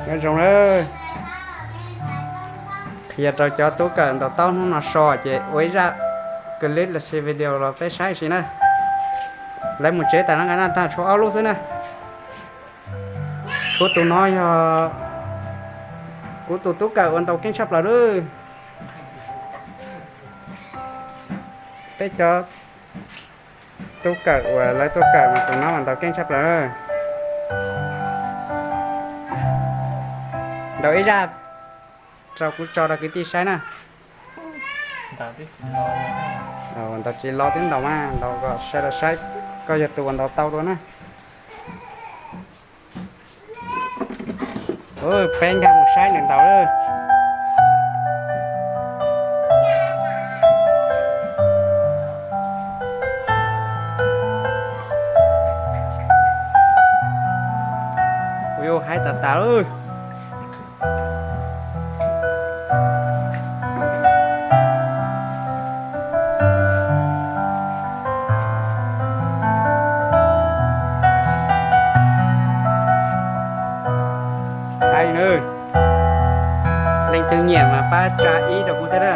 Nyob zoo na. Qhia rau cov tub kawm ntaus taub hnub no so ces ua ib zaj clip los sis video los peb saib sim na. Lawv mus tsev tas na, nqa naj tag tshuav ob lub xwb na. Tshuav tus no yog kuv tus tub kawm uas ntaus keej tshaj plaws lawm. Peb cov tub kawm uas lawv tuaj kawm mas tus no mas ntaus keej tshaj plaws. Ntaus ib zaj rau kuv tso rau kwv tij saib na. Ntaus tsis los twb ntaus mas ntaus kom sawv daws saib, koj yog tus uas ntaus tau dua na. Peb nkag mus saib nws ntaus lawm. Ua yuav haib tas tas lawm. Haib na. Leej twg nyiam mas pab tsa ib rau kuv thiab na.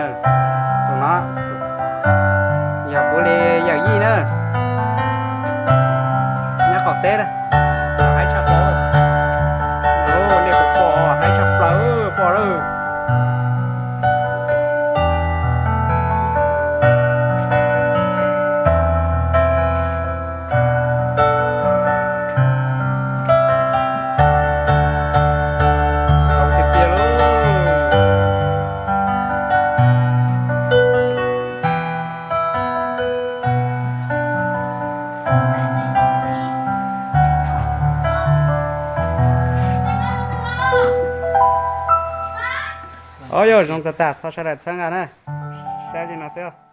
Tus no yog kuv li yawm yij na, nyob qaum teb na. Haib tshaj plaws. Nej puas pom, haib tshaj plaws, pom lawm. Zoo tiag tiag lauj. Au yog zoo tag tag, thov sawv daws txhawb nqa na. Saib li no xwb.